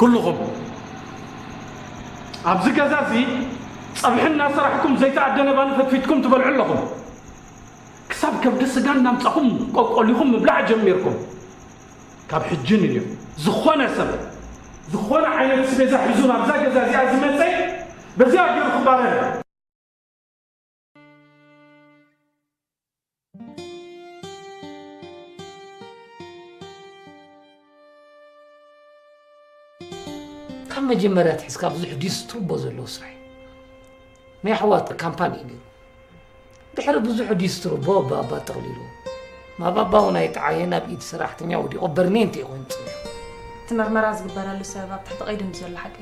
ኩልኹም ኣብዚ ገዛ እዚ ጸብሒ እናሰራሕኩም ዘይተኣደነ ባኒ ፈትፊትኩም ትበልዑ ኣለኹም። ክሳብ ከብዲ ስጋ እናምጻኹም ቆልቆሊኹም ምብላዕ ጀሚርኩም። ካብ ሕጂ ንልዮ ዝኾነ ሰብ ዝኾነ ዓይነት ስቤዛ ሒዙ ናብዛ ገዛ እዚኣ ዝመጸ በዚኣ ገይሩ ክባረር። ካብ መጀመርያ ኣትሒዝካ ብዙሕ ዲስትሩቦ ዘለዎ ስራሕ እዩ። ናይ ኣሕዋት ካምፓኒ እዩ ነይሩ። ድሕሪ ብዙሕ ዲስትሩቦ ባባ ጠቕሊሉ። ማባባ እውን ኣይጠዓየን፣ ኣብ ኢድ ሰራሕተኛ ወዲቑ በርኔንቲ እዩ ኮይኑ ጸኒሑ። እቲ መርመራ ዝግበረሉ ሰበብ ኣብ ትሕቲ ቀይዲ እንዲ ዘሎ ሓቂ።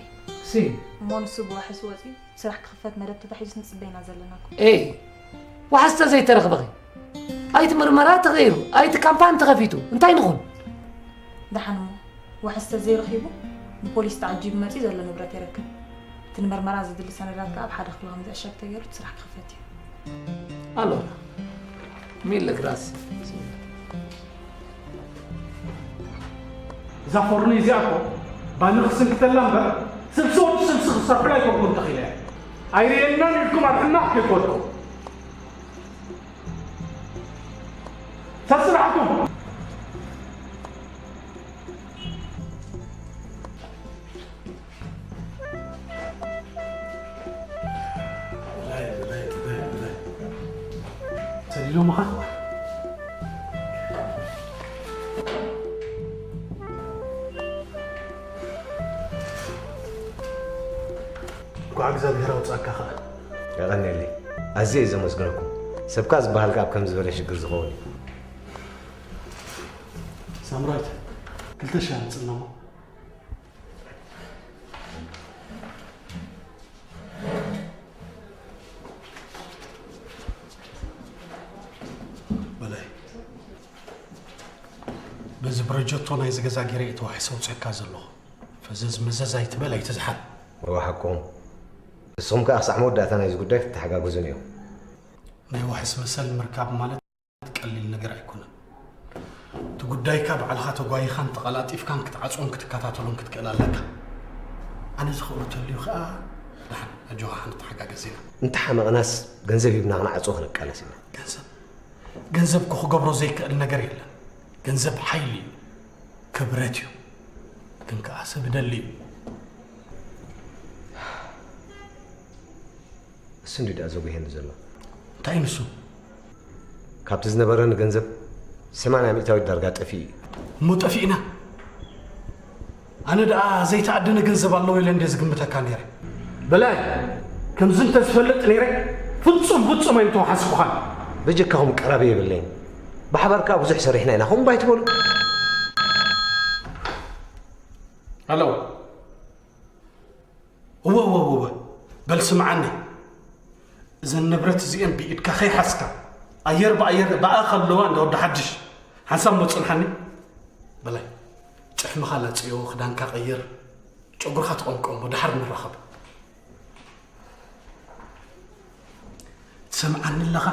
ሲ። እሞ ንሱ ብዋሕስ ወጺኡ ስራሕ ክኽፈት መደብ ተታሒዙ ንጽበ ኢና ዘለና እኮ። ኤይ፣ ዋሕስ ተዘይተረኽበኺ? ኣይቲ ምርመራ ተገይሩ፣ ኣይቲ ካምፓኒ ተኸፊቱ፣ እንታይ ንኹን? ደሓን እሞ፣ ዋሕስ ተዘይረኺቡ፣ ንፖሊስ ተዓጂቡ መጺኡ ዘሎ ንብረት የረክብ። እቲ ንመርመራ ዘድሊ ሰነዳት ከኣ ኣብ ሓደ ክፍሊ ከም ዝዕሸግ ተገይሩ፣ እቲ ስራሕ ክኽፈት እዩ። ኣሎራ፣ ሚለ ግራሲ። እዛ ፎርኒ እዚኣ እኮ ባኒ ክስንክተላ እምበር፣ ስልሲ ወዲ ስልሲ ክሰርሑላ ኣይኮንኩን ተኺለ። ኣይርእየናን ኢልኩም ኣብ ሕማቕ ከይኮድኩም። ሰስራሕኩም። ብላይ፣ ብላይ፣ ብላይ፣ ብላይ። ሰሊሎምኻ? እንኳዕ እግዚኣብሔር ኣውጻእካ ኸኣ። የቐንየለይ። ኣዝየ እየ ዘመስግነኩም። ሰብካ ዝበሃል ከኣ ኣብ ከምዚ ዝበለ ሽግር ዝኸውን እዩ። ሳምራዊት፣ ክልተ ሻሂ ኣምጽእና እሞ። በላይ፣ በዚ ፕሮጀክቶ ናይዚ ገዛ ገይረ እየ ተዋሒሰ ኣውፅአካ ዘለኹ። ፈዘዝ መዘዝ ኣይትበል፣ ኣይትዝሓል። እወ፣ ሓቅኹም። ንስኹም ከኣ ክሳዕ መወዳእታ ናይዚ ጉዳይ ክትተሓጋገዙኒ ኢኹም። ናይ ዋሕስ መሰል ምርካብ ማለት ቀሊል ነገር ኣይኮነን። እቲ ጉዳይካ ባዕልኻ ተጓይኻን ተቐላጢፍካን ክትዓጽዎን ክትከታተሎን ክትክእል ኣለካ። ኣነ ዝኽእሎ ተልዩ ከኣ ደሓን ኣጆኻ ክንተሓጋገዝ ኢና። እንተሓመቕናስ ገንዘብ ሂብና ክንዓጽዎ ክንቃለስ ኢና። ገንዘብ? ገንዘብ እኮ ክገብሮ ዘይክእል ነገር የለን። ገንዘብ ሓይሊ እዩ፣ ክብረት እዩ። ግን ከኣ ሰብ ይደሊ እዩ። እሱ እንዲ ደኣ ዘጉሄኒ ዘሎ። እንታይ ንሱ? ካብቲ ዝነበረኒ ገንዘብ ሰማንያ ሚእታዊት ዳርጋ ጠፊኡ እዩ። እሞ ጠፊእና? ኣነ ደኣ ዘይተኣደነ ገንዘብ ኣለዎ ኢለ እንደ ዝግምተካ ነይረ። በላይ፣ ከምዚ እንተ ዝፈልጥ ነይረ፣ ፍጹም፣ ፍጹም ኣይምተዋሓስኩኻን። በጀካኹም ቀራቢ የብለይን። ብሓባር ከኣ ብዙሕ ሰሪሕና ኢና። ከምኡ ኣይትበሉ። ሃሎ። እወ፣ እወ፣ እወ፣ እወ። በል ስምዓኒ። እዘን ንብረት እዚኤን ብኢድካ ከይሓዝካ፣ ኣየር ብኣየር ብኣ ከለዋ እንዳ ወዲ ሓድሽ፣ ሓንሳብ እሞ ጽንሓኒ። በላይ፣ ጭሕምኻ ላጽዮ፣ ክዳንካ ቀይር፣ ጨጉርኻ ተቐምቀሞ፣ ደሓር ንራኸብ። ትሰምዓኒ ኣለኻ?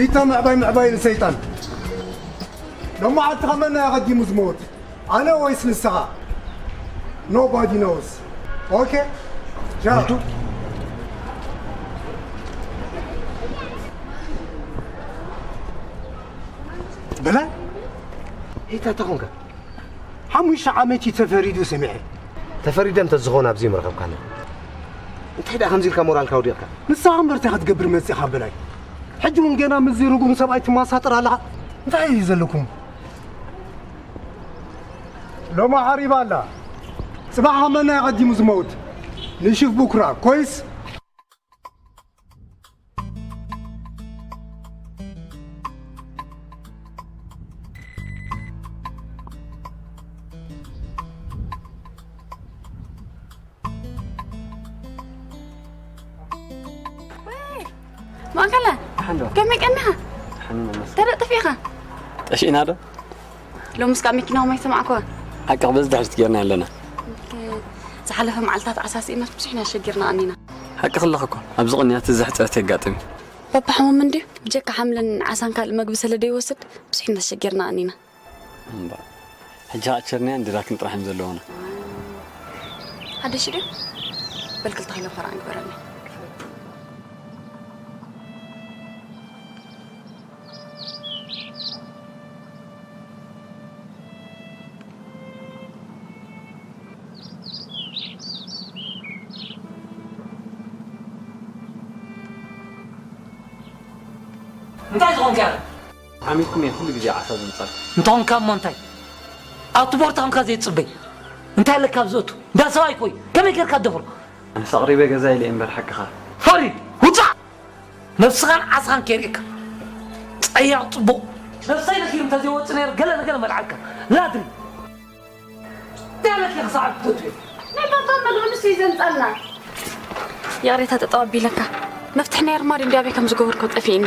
ኢታ ምዕባይ ምዕባይ ንሰይጣን። ሎማዓንቲ ኸመና ኣቐዲሙ ዝመውት? ኣነ ወይስ ንስኻ? Nobody knows. Okay? ቻው። በላይ? ኢታ ተኾንካ? ሓሙሽተ ዓመት እዩ ተፈሪዱ ሰሚዐ። ተፈሪደ እንተዝኸውን ኣብዚ ምረኸብካና። እንታይ ደኣ ከምዚ ኢልካ ሞራልካ ኣውዲቕካ? ንስኻ እምበር እንታይ ክትገብር መጺኻ በላይ? ሕጂ እውን ገና ምስዚ ርጉም ሰብኣይ ትመሳጠር ኣለኻ? እንታይ እዩ ዘለኩም? ሎሚ ዓሪባ ኣላ። ጽባሕ መን ኣቐዲሙ ዝመውት? ንሽፍ ቡክራ፣ ኮይስ? ወይ! ማእከለ፣ ሓንዶ። ከመይ ቀኒኻ? ሓኒ መመስ። ተረጥፍ ኢኻ? ጠፊእና ዶ? ሎምስ ካብ መኪናኹም ኣይሰማዕኩዋ። ሓቂ በዚ ድሕሪት ጌርና ኣለና። ኦኬ። ዝሓለፈ መዓልታት ዓሳሲእናስ ብዙሕ ኢና ሸጊርና ኣኒና። ሓቂ ከለኺ እኮ፣ ኣብዚ ቅንያት እዚ ሕጽረት የጋጥም እዩ። ባባ ሕሙም እንድዩ። ብጀካ ሓምልን ዓሳን ካልእ መግቢ ስለ ደይወስድ ብዙሕ እናተሸገርና ቀኒና። እምባ። ሕጂ ኸኣ ቸርንያን ድራክን ጥራሕ እዮም ዘለዉና። ሓደሽ ድዩ? በል ክልተ ኪሎ ፈራን ግበረኒ። እንታይ ዝኾንካ ኢኻ? ሓሚድኩም እየ ኩሉ ግዜ ዓሳ ዘምጻልኩም። እንተኾንካ እሞ እንታይ? ኣብቲ ቦርታ ኮንካ ዘይትጽበይ። እንታይ ኣለካ ኣብዚ እቱ? እንዳ ሰብኣይ ኮይ፣ ከመይ ጌርካ ትደፍሮ? ኣነስ ኣቕሪበ ገዛ ኢለ እየ እምበር ሓቅኻ። ፈሪ፣ ውጻእ! ነብስኻን ዓስኻን ከይርእየካ። ጸያቕ ጽቡቕ። ነብሰይ ነኪሩ እንተዘይወጽእ ነይሩ ገለ ንገለ መልዓልካ። ላድሪ። እንታይ ኣለኪ ክሳዕ ትፈትዊ? ናይ ባባ መግቢ ንሱ እዩ ዘምጻልና። ይቕሬታ ጠጠው ኣቢለካ። መፍትሕ ናይ ኣርማድዮ እንዲ ኣበይ ከም ዝገበርኮ ጠፊእኒ።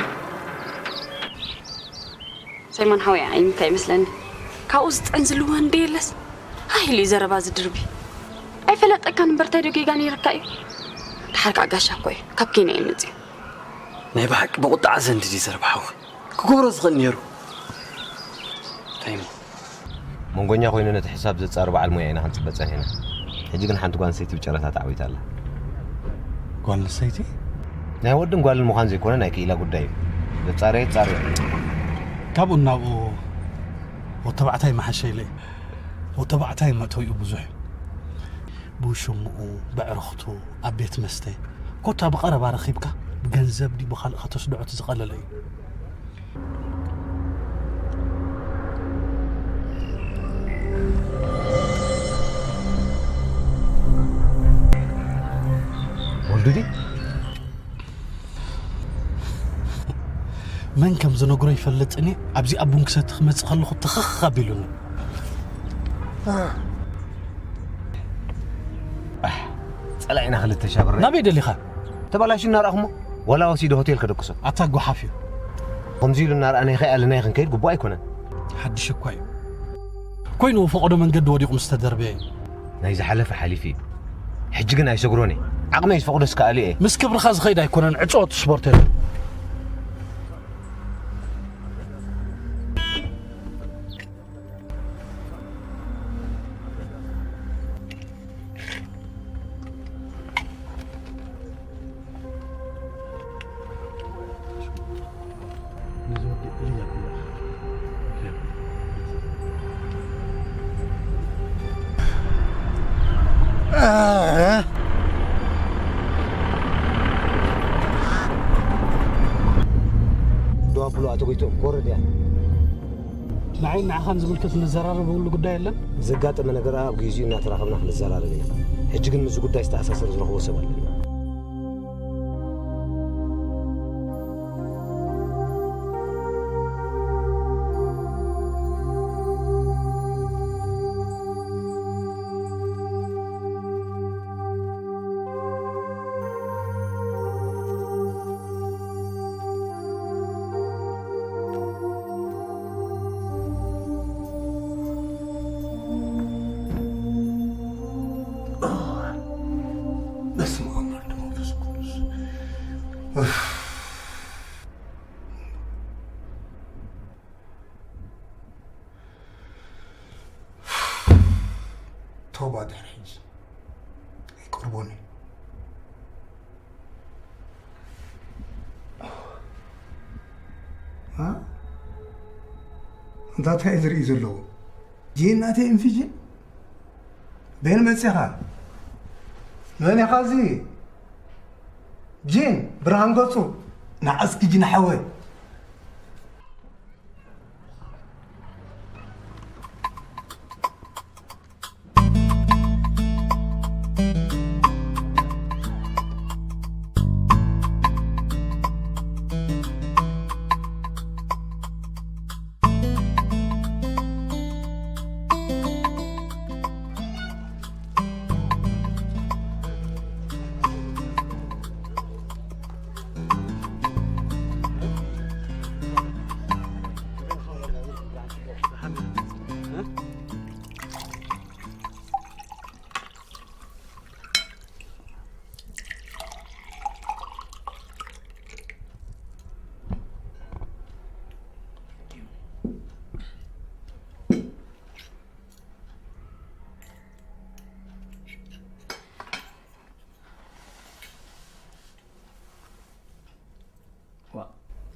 ሳይሞን ሓወይ ዓይንካ ይመስለኒ። ካብኡ ዝጥዕን ዝልወ እንደ የለስ። ሃይ ኢሉ እዩ ዘረባ ዝድርቢ። ኣይፈለጠካን እምበር እንታይ ዶ ጌጋ ነይርካ እዩ? ደሓር ከዓ ጋሻ እኮ እዩ። ካብ ኬንያ እዩ መፅዩ። ናይ ብሓቂ ብቑጣዓ ዘንድድ እዩ ዘረባ ሓወይ። ክገብሮ ዝኽእል ነይሩ። እንታይ እሞ? መንጎኛ ኮይኑ ነቲ ሕሳብ ዘጻሪ በዓል ሞያ ኢና ክንጽበ ጸኒሕና። ሕጂ ግን ሓንቲ ጓል ኣንስተይቲ ብጨረታ ተዓዊታ ኣላ። ጓል ኣንስተይቲ? ናይ ወድን ጓልን ምዃን ዘይኮነ ናይ ክኢላ ጉዳይ እዩ። ዘጻረየ ጻርዮ። ካብኡ ናብኡ ወተባዕታይ መሓሸ ኢለ። ወተባዕታይ መእተዊኡ ብዙሕ እዩ። ብውሽምኡ፣ ብዕርኽቱ፣ ኣብ ቤት መስተ፣ ኮታ ብቐረባ ረኺብካ፣ ብገንዘብ ድዩ ብኻልእ ከተስድዖ እቲ ዝቐለለ እዩ። ወልዱ ድዩ? መን ከም ዝነግሮ ይፈልጥን እየ። ኣብዚኣ ቡን ክሰቲ ክመጽእ ከለኹ ተኸኽ ኣቢሉኒ። ኣሕ፣ ጸላኢና ክልተ ሻብረ። ናበይ ደሊኻ? ተበላሹ እናረኣኹሞ፣ ዋላ ወሲዶ ሆቴል ከደቅሶ። ኣታ ጓሓፍ እዩ። ከምዚ ኢሉ እናረኣና ይኸኣልና ክንከይድ ግቡእ ኣይኮነን። ሓድሽ እኳ እዩ። ኮይኑ ፈቐዶ መንገዲ ወዲቑ ምስ ተደርበየ እዩ። ናይ ዝሓለፈ ሓሊፉ እዩ። ሕጂ ግን ኣይሰግሮን እየ። ዓቕመይ ዝፈቕዶ እስከኣሉ እየ። ምስ ክብርኻ ዝኸይድ ኣይኮነን፣ ዕጽዎ እቲ ስፖርት የለን። ዶ ኣብሎ ኣቶ ጎይቶም፣ ክወርድ እያ። ንዓይ ንዓኻን ዝምልከት እንዘራረበሉ ጉዳይ የለን። ዘጋጠመ ነገር ኣብ ግዚኡ እናተራኸብና ክንዘራረብ ኢና። ሕጂ ግን ምስዚ ጉዳይ ዝተኣሳሰር ዝረኽቦ ሰብ ኣለኒ። በስመ አብ ወወልድ ወመንፈስ ቅዱስ። ቶባ ድሕሪ ሕጂ ኣይቀርቦን እዩ። እ? እንታይ እንታይ ዝርኢ ዘለዎ? ጂን ናተይ ኢንፊጅን? በየን መጺኻ? መን ኢኻ እዚ? ጂን፣ ብርሃን ገጹ፣ ንዓ እስኪ ጂን ሓወይ።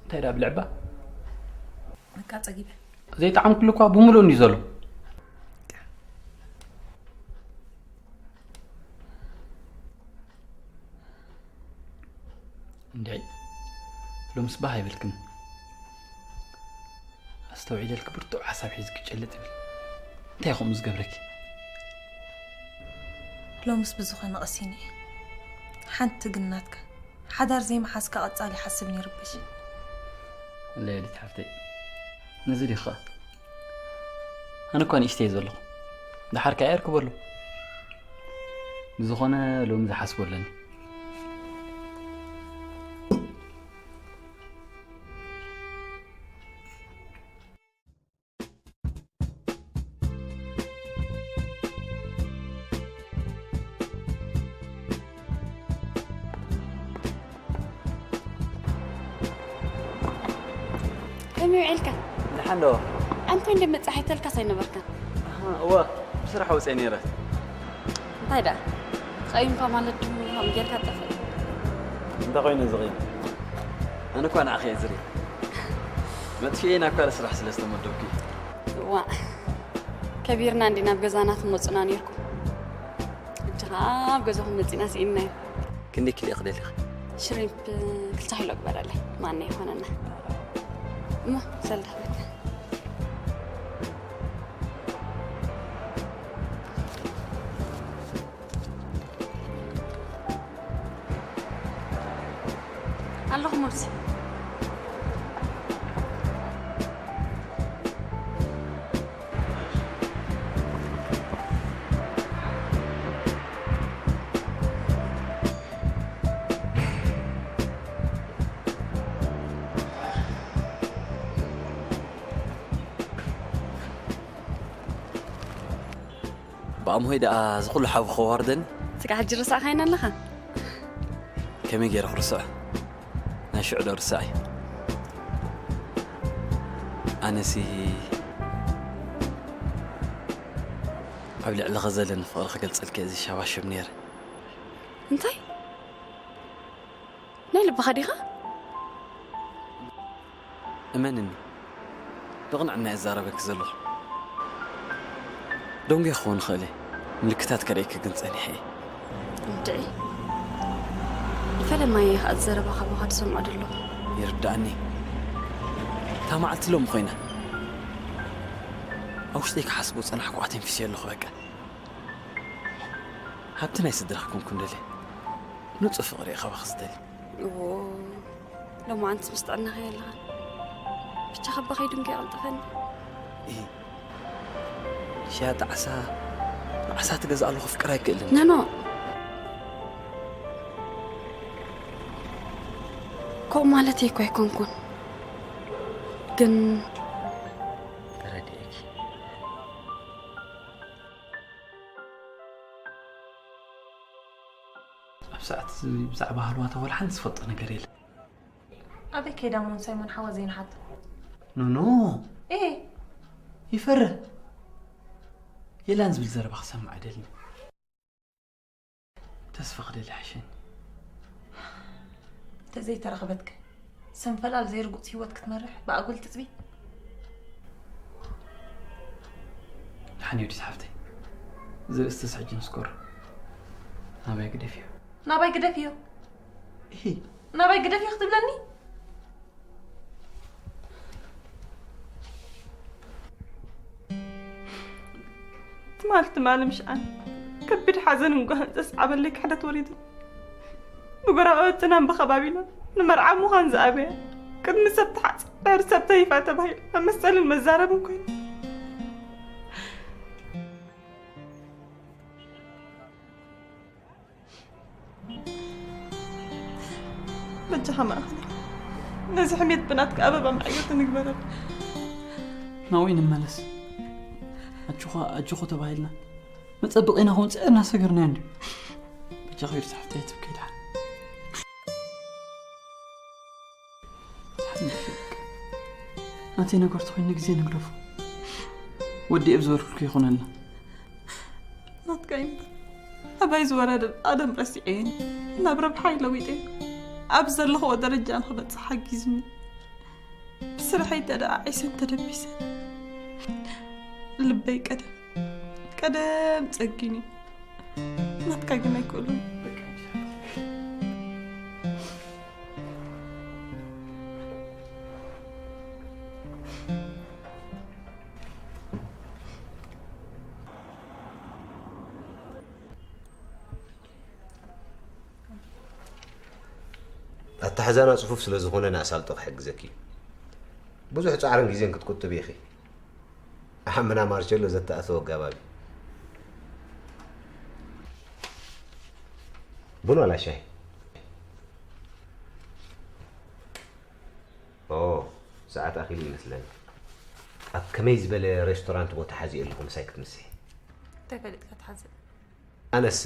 እንታይ ደኣ ብልዕባ? በቃ ጸጊበ። ዘይጠዓምኩሉ እኳ ብምሉእ እንድዩ ዘሎ። እንድዒ፣ ሎምስ ባህ ኣይበልክን። ኣስተውዒለልኪ ብርቱዕ ሓሳብ ሒዝኪ ጭልጥ ብል። እንታይ ከምኡ ዝገብረኪ? ሎምስ ብዝኾነ ቀሲነ እየ። ሓንቲ ግን ናትካ ሓዳር ዘይምሓዝካ ቀጻሊ ሓስብ ነይርብሽ። ለሊት ሓፍተይ፣ ነዚ ዲኻ? ኣነ እኳ ንእሽተይ ዘለኹ። ደሓር ከኣ የርክበሉ። ብዝኾነ ሎሚ ዝሓስቦ ኣለኒ። ከመይ ውዒልካ? ደሓን ዶ? ኣንተ እንደ መጻሒተልካስ ኣይነበርካን። ኣሃ፣ እወ፣ ብስራሕ ወፅየ ነይረ። እንታይ ደኣ? ተቐይምካ ማለት ድዩ? ከምኡ ጌርካ ጠፍእ። እንታይ ኮይኑ ዝቕይም? ኣነ እኳ ንዓኺ እየ ዝርኢ። መጥፍኤ ናብ ካልእ ስራሕ ስለ ዝተመደብኩ እዩ። ዋእ፣ ከቢርና እንዲ ናብ ገዛና ትመጹና ነይርኩም። ሕጂ ኸኣ ኣብ ገዛኹም መጺና ስኢንናዮ። ክንደይ ኪሎ ኢኺ ደሊኺ? ሽሪምፕ ክልተ ኪሎ ግበረለይ፣ ማና ይኾነና። እሞ ሰልዳ ቤት ኣለኹ ሙሉስ። ብኣምሆይ ደኣ እዚ ኩሉ ሓዊ ከዋርደኒ? ስጋ ሕጂ ርሳዕካይና ኣለኻ? ከመይ ገይረ ክርስዖ? ናይ ሽዑ ዶ ርሳዕ እዩ? ኣነሲ ኣብ ልዕሊኺ ዘለኒ ፍቕሪ ክገልጸልኪ እየ ዝሸባሸብ ነይረ። እንታይ? ናይ ልብኻ ዲኻ? እመንኒ፣ ብቕንዕና እየ ዝዛረበኪ ዘለኹ። ደንጉየ ክኸውን ይኽእል እየ፣ ምልክታት ከርእየኪ ግን ጸኒሐ እየ። እንድዒ፣ ፈለማየ እየ ኸኣ ዘረባኻ ብኻ ዝሰምዖ ዘለኹ። ይርድኣኒ። እታ መዓልቲ ሎሚ ኮይና፣ ኣብ ውሽጠይ ክሓስቦ ዝጸናሕኩ ኣተንፊሰዮ ኣለኹ በቃ። ሃብቲ ናይ ስድራኺ ክኩን ደልየ። ንጹህ ፍቕሪ እየ ካባኺ ዝደሊ። እዎ፣ ሎማዓንትስ ምስ ጥዕናኻ የለኻን። ብቻ ከባ ከይዱ እንከ ይቐልጥፈኒ። እሂ፣ ሽያጥ ዓሳ፣ ንዓሳ ትገዝኣሉ ከፍቅር ኣይክእልን። ኖኖ፣ ከምኡ ማለተይ እኮ ኣይኮንኩን። ግን ተረዲኤኪ። ኣብ ሰዓት እዚ ብዛዕባ ሃለዋታ ዋላ ሓንቲ ዝፈልጦ ነገር የለን። ኣበይ ከይዳ እሞ ንሳይሞን ሓዋ ዘይንሓቶ? ኖኖ፣ ኤ ይፈርህ። የላን ዝብል ዘረባ ክሰምዕ ኣይደልን። ተስፋ ክደሊ ሓሸኒ። እንተዘይተረኽበትከ? ሰንፈላል ዘይርጉጽ ህይወት ክትመርሕ ብኣጉል ትጽቢት? ደሓን እዩ ዲስ ሓፍተይ። እዚ ርእስቲስ ሕጂ ንስኮሮ። ናባይ ግደፍዮ። ናባይ ግደፍዮ? እሂ። ናባይ ግደፍዮ ክትብለኒ? ትማል ትማል ምሽኣን ከቢድ ሓዘንን ጓህን ዘስዓበለይ ክሕደት ወሪዱ። ብጎረባብትና ብኸባቢና ንመርዓ ምዃን ዝኣበያ ቅድሚ ሰብ ትሓጽ ድሕሪ ሰብ ተሂፋ ተባሂሉ መመሰልን መዛረብን ኮይኑ። በጃኻ ማእኸል ነዚ ሕሜት ብናትካ ኣበባ መዕዮቲ ንግበረሉ። ናብኡ ንመለስ። ኣጆኻ ኣጆኹ ተባሂልና መጸበቒና ክንጽዕ እናሰገርና እንድዩ። በጃኻ ዩርስ ሓፍተይ ትብከይ ደሓን። ናተይ ነገር ተኾይኑ ግዜ ንግደፎ። ወዲ እብ ዝበልኩልኩ ይኹነልና። ናትካ ይምበር። ኣባይ ዝወረደ ኣደም ረሲዐ ናብ ረብሓ ይለዊጠ ኣብ ዘለኽዎ ደረጃ ንኽበጽሕ ሓጊዝኒ። ስርሐይ ተደዓዒሰን ተደቢሰን ልበይ ቀደም ቀደም ጸጊኑ እዩ። ናትካ ግን ኣይክእሉን። ኣተሓዛና ጽፉፍ ስለ ዝኾነ ንኣሳልጦ ክሕግዘኪ እዩ። ብዙሕ ጻዕርን ግዜን ክትቁጥብ ኢኺ። ኣሓምና ማርቸሎ ዘተኣተወ ኣጋባብ እዩ። ቡን ዋላ ሻሂ? ኦ፣ ሰዓት ኣኺሉ ይመስለኒ። ኣብ ከመይ ዝበለ ሬስቶራንት ቦታ ሓዚኤ ኣለኹ ምሳይ ክትምስሒ? እንታይ ፈሊጥካ ትሓዝእ? ኣነስ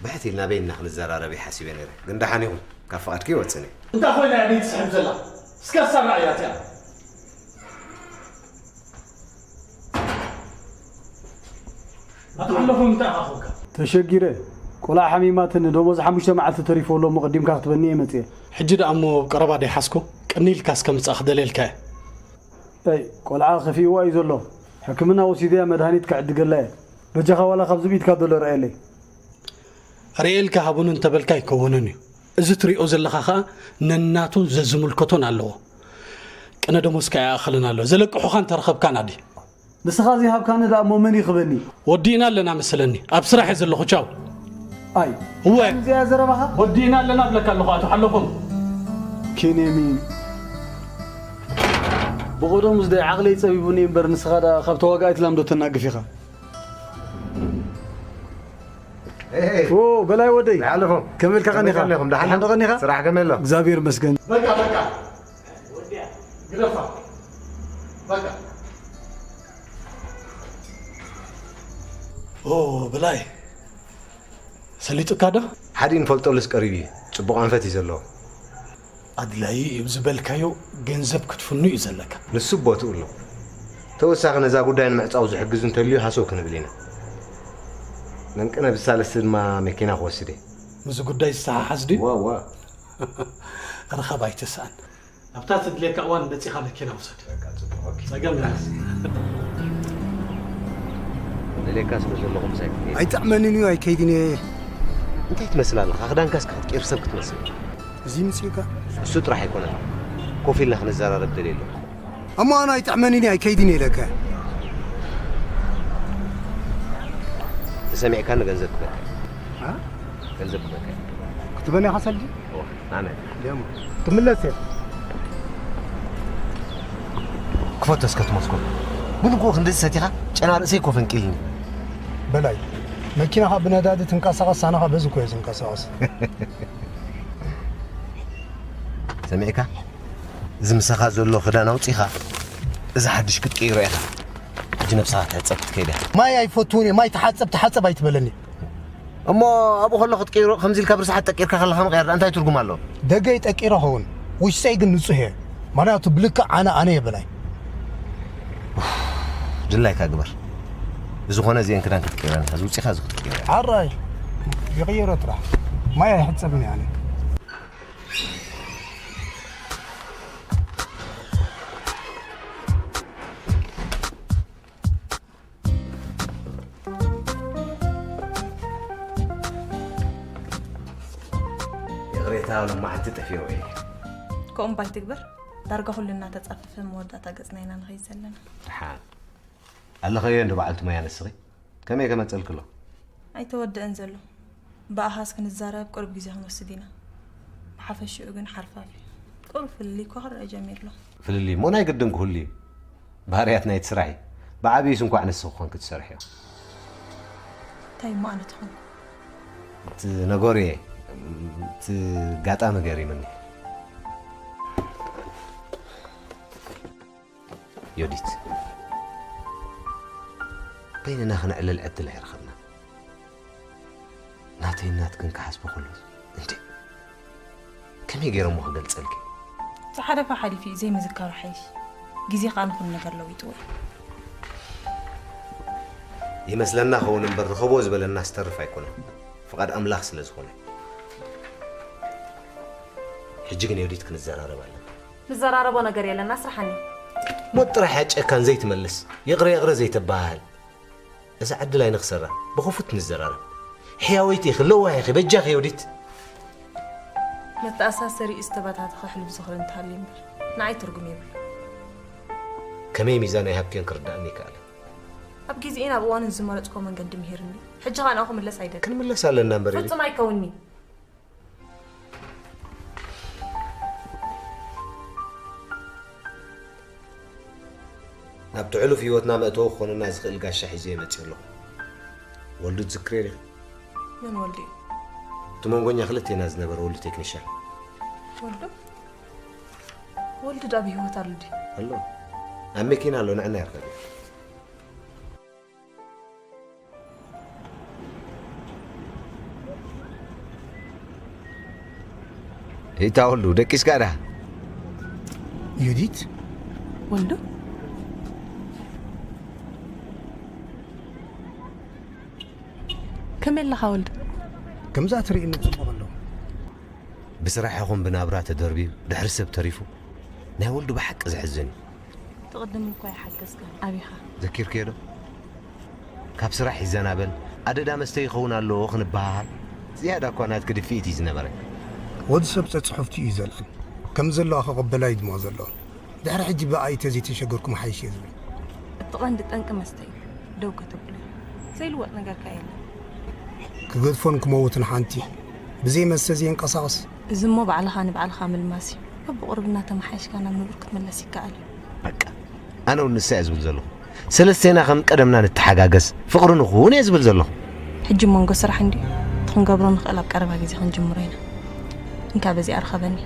ብሕት ኢልና በይንና ክንዘራረብ እየ ሓሲበ ነይረ፣ ግን ደሓን ይኹን፣ ካብ ፍቓድኪ ይወፅን እየ። እንታይ ኮይና እያ ቤት ትስሕብ ዘላ? እስከ ኣሳራዕያ እቲኣ። ኣቶ ሓለፎም እንታይ ኢኻ ኮንካ? ተሸጊረ፣ ቆልዓ ሓሚማትኒ፣ ደሞዝ ሓሙሽተ መዓልቲ ተሪፎ ኣሎ እሞ ቀዲምካ ክትበኒ እየ መፅየ። ሕጂ ደኣ እሞ ቀረባ ደይሓዝኩ፣ ቅኒ ኢልካ እስከ ምፃእ ክደልየልካ እየ። ኣይ፣ ቆልዓ ከፊእዋ እዩ ዘሎ። ሕክምና ወሲደያ መድሃኒት ክዕድገላ እየ። በጃኻ ዋላ ካብዚ ብኢድካ ዘሎ ርኣየለይ። ርእየልካ ሃቡኒ እንተበልካ ኣይከውንን እዩ። እዚ ትሪኦ ዘለኻ ኸኣ ነናቱን ዘዝምልከቶን ኣለዎ። ቅነ ደሞዝካ ኣይኣኸልን ኣሎ። ዘለቅሑኻ እንተረኸብካ ናዲ። ንስኻ ዘይሃብካኒ ደኣ እሞ መን ይኽበኒ? ወዲእና ኣለና መሰለኒ። ኣብ ስራሕ እየ ዘለኹ። ቻው። ኣይ፣ እወ። ከምዚኣ ዘረባኻ? ወዲእና ኣለና እብለካ ኣለኹ ኣቶ ሓለፎም። ኬንያሚን። ብቐደሙስ ደይ ዓቕለይ ጸቢቡኒ እምበር ንስኻ ደኣ ካብ ተዋጋኣይ ትላም ዶ ተናግፍ ኢኻ? ኦ በላይ ወደይ ሓለፎም። ከመይ ኢልካ ቀኒኻ? ከመይ ቀኒኹም? ደሓን ደሓን ዶ ቀኒኻ? ስራሕ ከመይ ኣሎ? እግዚኣብሔር ይመስገን። በቃ በቃ ወዲያ ግደፋ በቃ። ኦ በላይ ሰሊጡካ ዶ? ሓደ ንፈልጠሉስ ቀሪቡ እዩ። ጽቡቕ ኣንፈት እዩ ዘለዎ። ኣድላይ እዩ ዝበልካዮ ገንዘብ ክትፍኑ እዩ ዘለካ። ንሱ ቦትኡ ኣሎ። ተወሳኺ ነዛ ጉዳይ ንምዕጻው ዝሕግዝ እንተልዩ ሃሰው ክንብል ኢና። ነንቅነ ብሳልስቲ ድማ መኪና ክወስድ እየ። ምስ ጉዳይ ዝተሓሓዝ ድዩ? ዋ ዋ። ርኸብ ኣይትስኣን። ኣብታ ትድልየካ እዋን መጺኻ መኪና ውሰድ። ጸገም የለን። ደልየካ ስለ ዘለኹ ምሳይ ክትከይድ። ኣይጥዕመንን እዩ ኣይከይድን እየ። እንታይ ትመስል ኣለኻ? ክዳንካ እስከ ክትቅይር ሰብ ክትመስል። እዚ ምጽእካ? እሱ ጥራሕ ኣይኮነን። ኮፍ ኢልና ክንዘራረብ ደልየ ኣለኹ። እሞ ኣነ ኣይጥዕመንን እዩ ኣይከይድን እየ ኢለካ። ተሰሚዕካኒ ገንዘብ ክበካ። አ? ገንዘብ ክበካ። ክትበኒ ኢኻ ሰልዲ? እወ፣ ኣነ። ደሞ። ትምለስ እየ። ክፈቶ እስከ ትመስኮት። ብንግሆ ክንድዚ ሰቲኻ ጨና ርእሰይ እኮ ፈንቂልኒ። በላይ፣ መኪናኻ ብነዳዲ ትንቀሳቐስ፣ ሳናኻ በዚ እኮ እየ ዝንቀሳቐስ። ሰሚዕካ? እዚ ምሳኻ ዘሎ ክዳን ኣውጺኻ፣ እዚ ሓድሽ ክትቅይሮ ኢኻ። ሕጂ ነብስኻ ትሕጸብ ክትከይድ ኢኻ። ማይ ኣይፈትውን እየ፣ ማይ ተሓጸብ፣ ተሓጸብ ኣይትበለኒ። እሞ ኣብኡ ከሎ ክትቅይሮ፣ ከምዚ ኢልካ ብርስሓት ጠቂርካ ከለኻ ምቕያር ደኣ እንታይ ትርጉም ኣለዎ? ደገይ ጠቂረ ኸውን፣ ውሽጠይ ግን ንጹህ እየ። ምኽንያቱ ብልክዕ ኣነ ኣነ እየ በላይ። ድላይካ ግበር። ብዝኾነ እዚአን ክዳን ክትቅይረን ኢኻ፣ እዚ ውጺኻ እዚ ክትቅይሮ ኢኻ። ሕራይ፣ ይቕይሮ ጥራሕ። ማይ ኣይሕጸብን እየ ኣነ። ይቕሬታ፣ ሎማዓንቲ ጠፊኦ እየ። ከምኡ እምባ ኣይትግበር። ዳርጋ ኩልና ተጻፊፍና መወዳእታ ገጽና ኢና ንኸይድ ዘለና። ደሓን። ኣለኸዮ እንዶ በዓልቲ ሞያ ንስኺ? ከመይ ከመጸልክሎ? ኣይተወደአን ዘሎ። ብኣሃዝ ክንዛረብ ቅሩብ ግዜ ክንወስድ ኢና። ብሓፈሽኡ ግን ሓርፋፍ እዩ። ቅሩብ ፍልልይ እኳ ክረአ ጀሚሩ ኣሎ። ፍልልይ እሞ ናይ ግድን ክህሉ እዩ። ባህርያት ናይቲ ስራሕ እዩ። ብዓብዩስ እንኳዕ ንስኺ ኮንኪ ትሰርሕዮ። እንታይ እሞ ኣነ ተኾንኩ? እቲ ነገሩ እየ። እቲ ጋጣሚ ገሪምኒ። ዮዲት፣ በይንና ክነዕልል ዕድል ኣይረኸብናን። ናተይን ናትክን ክሓስቦ ከሎስ፣ እንዴ፣ ከመይ ገይረ እሞ ክገልጸልኪ? ዝሓለፈ ሓሊፉ እዩ፣ ዘይምዝካሩ ሓይሽ። ግዜ ከኣ ንኹሉ ነገር ለዊጥዎ እዩ። ይመስለና ኸውን እምበር፣ ርኸቦ ዝበለና ዝተርፍ ኣይኮነን። ፍቓድ ኣምላኽ ስለ ዝኾነ። ሕጂ ግን ዮዲት ክንዘራረብ ኣለና። ንዘራረቦ ነገር የለን ኣስርሓኒ። ሞት ጥራሕ እያ ጨካን ዘይትመልስ፣ ይቕረ ይቕረ ዘይተበሃሃል። እዛ ዕድል ኣይንኽሰራ፣ ብኽፉት ንዘራረብ። ሕያወይቲ ኢኺ፣ ለዋህ ኢኺ፣ በጃኺ ዮዲት። መተኣሳሰሪኡ ዝተበታተኸ ሕሉፍ ዝኽሪ እንተሃልዩ እምበር ንዓይ ትርጉም የብሉን። ከመይ ሚዛን ኣይሃብክዮን ክርድኣኒ ኣይከኣለን። ኣብ ግዜኡን ኣብ እዋኑን ዝመረጽክዎ መንገዲ ምሂርኒ። ሕጂ ኸኣ ንኣ ክምለስ ኣይደልን። ክንምለስ ኣለና እምበር፣ ፍጹም ኣይከውንን'ዩ። ናብቲ ሕሉፍ ህይወትና መእተዊ ክኾነና ዝኽእል ጋሻ ሒዘ እየ መጺእ ኣለኹ። ወልዱ ትዝክርዮ ዲኺ? መን ወልዱ እዩ? እቲ መንጎኛ ክልቴና ዝነበረ ወልዱ ቴክኒሻን። ወልዱ? ወልዱ ዳብ ህይወት ኣሎ ድዩ? ኣሎ። ኣብ መኪና ኣሎ፣ ንዕና ይርከብ። እታ ወልዱ ደቂስካ ዳ? ዩዲት? ወልዱ? ከመይ ኣለኻ ወልዱ? ከምዛ ትርእየኒ ጽቡቕ ኣለኹ። ብስራሕ ይኹን ብናብራ ተደርብዩ፣ ድሕሪ ሰብ ተሪፉ፣ ናይ ወልዱ ብሓቂ ዘሕዝን እዩ። ትቕድም እኳ ይሓገዝካ፣ ኣቢኻ። ዘኪርክዮ ዶ? ካብ ስራሕ ይዘናበል፣ ኣደዳ መስተ ይኸውን ኣለዎ ክንበሃሃል፣ ዝያዳ እኳ ናትኪ ድፍኢት እዩ ዝነበረ። ወዲ ሰብ ጸጽሑፍቲ እዩ ዘልዕል። ከም ዘለዋ ክቕበላ እዩ ድሞ ዘለዎ። ድሕሪ ሕጂ ብኣይ ተዘይተሸገርኩ ምሓይሽ እየ ዝብል። እቲ ቀንዲ ጠንቂ መስተ እዩ። ደው ከተብሎ። ዘይልወጥ ነገር ከ የለን። ክገድፎን ክመውትን ሓንቲ። ብዘይ መስተ ዘየንቀሳቕስ። እዚ እሞ ባዕልኻ ንባዕልኻ ምልማስ እዩ። በብቑርብና ተመሓይሽካ ናብ ንቡር ክትምለስ ይከኣል እዩ። በቃ፣ ኣነ እውን ንሳ እየ ዝብል ዘለኹ። ሰለስቴና ከም ቀደምና ንተሓጋገዝ፣ ፍቕሪ ንኹን እየ ዝብል ዘለኹ። ሕጂ መንጎ ስራሕ እንድዩ። እቲ ክንገብሮ ንኽእል ኣብ ቀረባ ግዜ ክንጅምሮ ኢና። እንካ በዚኣ ርኸበኒ።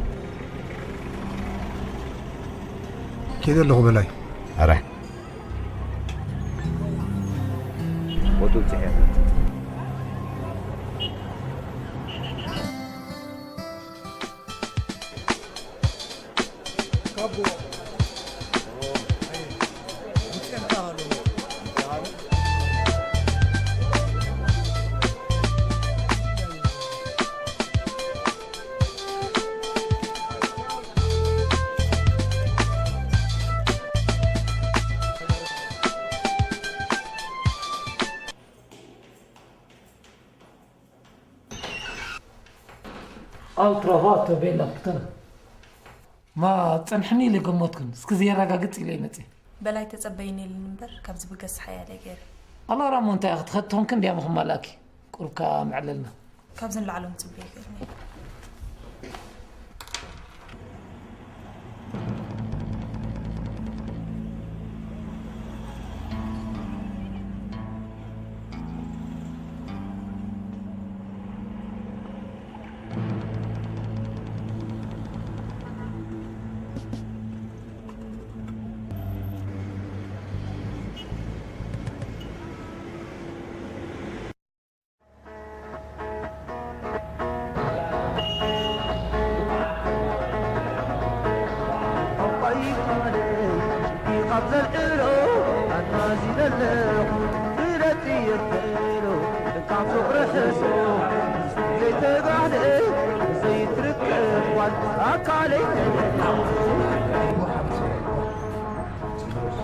ከይደ ኣለኹ በላይ። ኣረ። ወጡ ጽሕያ። ኣልትራቫቶ ቤላ ፒተር። ማ ጸንሕኒ ኢለ ገመትኩን። እስኪ ዘየረጋግጽ ኢለ ይመጽእ። በላይ ተጸበይኒ ኢልኒ እምበር፣ ካብ ዝብገስ ሓያለ ገይረ። ኣላራሞ እንታይ ክትኸድ ትኾንኪ እንድያ ምኽማላኪ። ቁሩብካ ምዕለልና። ካብዚ ንላዕሊ ምጽበይ ገይርኒ።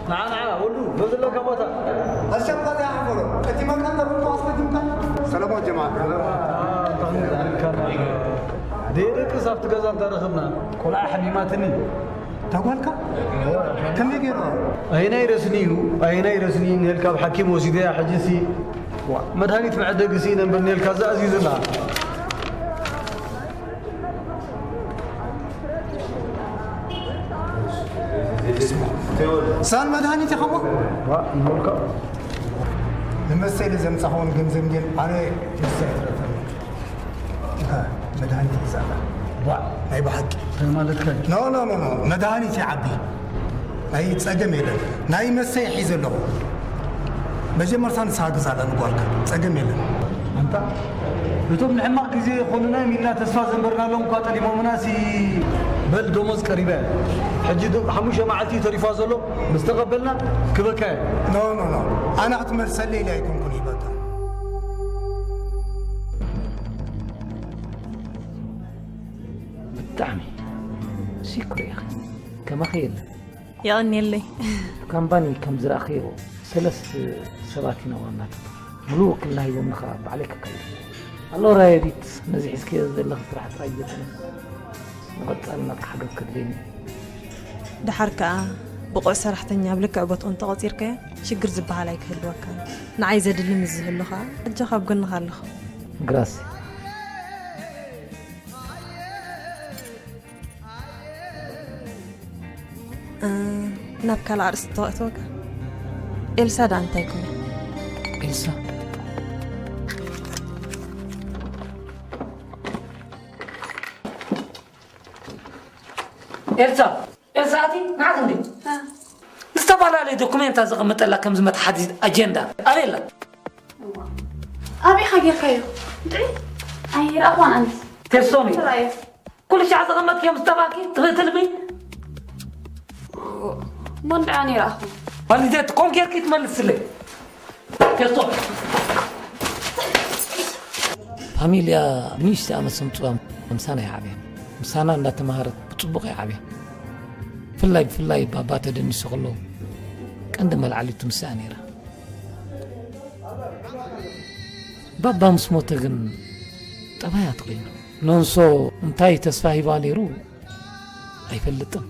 ንዓ፣ ንዓ፣ ወዱ፣ በዚ ኣለካ ቦታ። ኣሸም ከዛ ሓፈሮ፣ እቲ መካን ተብልቶ ኣስከጅምካ። ሰላማት ጀማዓ። ደይደቅስ ኣብቲ ገዛ እንተረኽብና፣ ቆልዓ ሓሚማትኒ። እታ ጓልካ? ከመይ ገይሩ? ኣይናይ ረስኒ እዩ፣ ኣይናይ ረስኒ ነልካ ኣብ ሓኪም ወሲደያ፣ ሕጂሲ፣ ዋ፣ መድሃኒት መዐደግሲ ነንበር ነልካ፣ እዛ ኣዚዙና። ሳን መድሃኒት ኢኻ እሞ? ዋ፣ ይመልካ። ንመስተይ ኢለ ዘምጻኹ እውን ገንዘብ እንድየን ኣነ ንሳ ይትረፈኒ። እኻ መድሃኒት ሒዛ ኣላ። ዋ፣ ናይ ብሓቂ። እንታይ ማለትካ እዩ? ኖ፣ ኖ፣ ኖ፣ ኖ። መድሃኒት ይዓቢ። ናይ ጸገም የለን። ናይ መስተይ ሒዘ ኣለኹ። መጀመርታ ንስኻ ግዛላ ንጓልካ። ጸገም የለን። ኣንታ፣ እቶም ንሕማቕ ግዜ ይኾኑና እዮም ኢልና ተስፋ ዘንበርናሎም እኳ ጠሊሞምና ሲ። በል ደሞዝ ቀሪባ እያ። ሕጂ ዶ-፣ ሓሙሽተ መዓልቲ ተሪፋ ዘሎ፣ ምስ ተቐበልና ክበካ እያ። ኖ፣ ኖ፣ ኖ። ኣነ ክትመልሰለይ ኢለ ኣይኮንኩን ሂበካ። ብጣዕሚ ሲኩር ኢኺ። ከማኺ የለን። የቐንየለይ። ካምባኒ ከም ዝረኣኽዮ ሰለስተ ሰባት ኢና ዋናታት። ሙሉእ ውክልና ሂቦምኒ ኸዓ ባዕለይ ከካይድ። ኣሎ ራየዲት፣ ነዚ ሒዝክዮ ዘለኺ ስራሕ ጥራይ ዘይኮነስ ንቐጻልነት ሓገዝ ከድልየኒ እዩ። ደሓር ከኣ ብቑዕ ሰራሕተኛ ኣብ ልክዕ ቦትኡ እንተቖጺርካዮ ሽግር ዝበሃል ኣይክህልወካን። ንዓይ ዘድሊ ምስ ዝህሉ ከኣ ኣጆኻ ኣብ ጎንኻ ኣለኹ። ግራሲ። እ፣ ናብ ካልእ ኣርእስቲ ተዋእተወካ። ኤልሳ ደኣ እንታይ ኮነ? ኤልሳ። ኤልሳ፣ ኤልሳ ኣቲ ንዓት እንዴ? ዝተፈላለዩ ዶኩሜንታት ዘቐመጠላ ከምዚ መትሓዚ ኣጀንዳ ኣበይ ኣላ? ኣበይ ኢኻ ጌርካዮ? እንጥዒ ኣይረኣኽዋን ኣንስ ቴሶኒ ተራእዮ ኩሉ ሻዕ ዘቐመጥክዮም ዝጠፋእኪ ትብእትልቢ እሞ እንድዒ ኣነ ይረኣኹ ኳሊቴት ኮም ጌርኪ ትመልስለይ ቴሶኒ ፋሚልያ ብንእሽተይ ኣመት ስምፅዋ ምሳና ይዓብያ ምሳና እንዳተምሃረት ብፅቡቕ ይዓብያ ብፍላይ ብፍላይ ባባ ተደኒሱ ከሎ ቀንዲ መልዓሊቱ ንሳ ነይራ ባባ ምስ ሞተ ግን ጠባያ ተቐይሩ። ኖንሶ እንታይ ተስፋ ሂባ ነይሩ ኣይፈልጥን።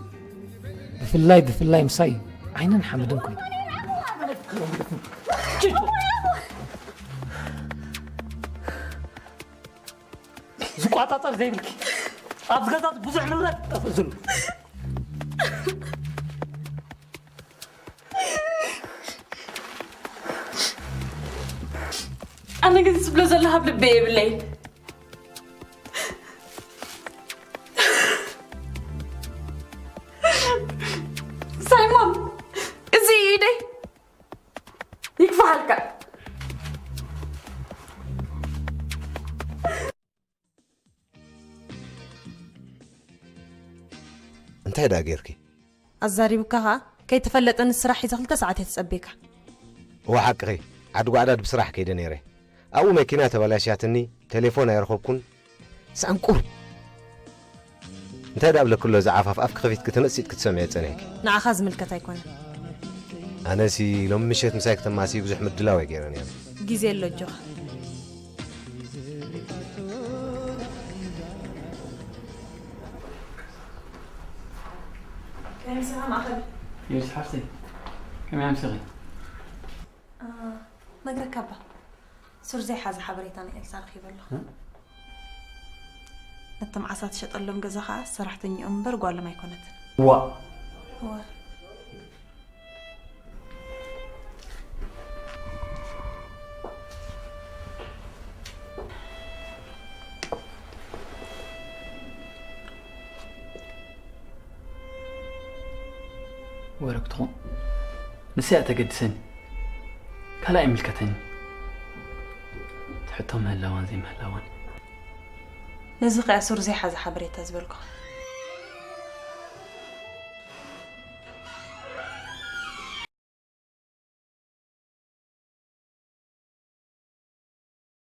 ብፍላይ ብፍላይ ምሳይ ዓይንን ሓመድን ኮይኑ። ዝቋጻጸር ዘይብልኪ ኣብዚ ገዛ ብዙሕ ንብረት ጠፍእ ዝሉ ኣነ ግን ዝብሎ ዘለኻ ኣብ ልበይ የብለይን ሳይሞን እዚ እዩ ኢደይ ይግፋሃልካ እንታይ ደኣ ጌርኪ? ኣዛሪብካ ኸኣ ከይተፈለጠ ንስራሕ ሒዘ ክልተ ሰዓት እየ ተጸቢካ። እወ ሓቅኺ፣ ዓዲ ጓዕዳድ ብስራሕ ከይደ ነይረ። ኣብኡ መኪና ተበላሽያትኒ፣ ቴሌፎን ኣይረኸብኩን። ሰኣን ቁሩብ እንታይ ደኣ ብለክሎ እዚ ዓፋፍ ኣፍኪ ከፊትኪ ተመሲጥኪ ትሰምዒ ጸኒሕኪ። ንዓኻ ዝምልከት ኣይኮነን። ኣነሲ ሎም ምሸት ምሳይ ክተማሲ ብዙሕ ምድላው እየ ገይረ ነይረ። ግዜ ኣሎ ኣጆኻ። ከመይ ምሳኻ ማእኸል? ዮርስ ሓፍተይ ከመይ ኣምሲኺ? ነግረካ እባ ሱር ዘይሓዘ ሓበሬታ ንኤልሳ ረኺበ ኣለኹ። ነቶም ዓሳ ትሸጠሎም ገዛ ኸዓ ሰራሕተኛኦም እምበር ጓሎም ኣይኮነትን። ዋእ! እወ። ወረብትኹም ንስያ ተገድሰኒ ካልእ ኣይምልከተኒ ትሕቶ ምህላዋን ዘይምህላዋን ነዚ ከኣ ሱር ዘይሓዘ ሓበሬታ ዝበልኩ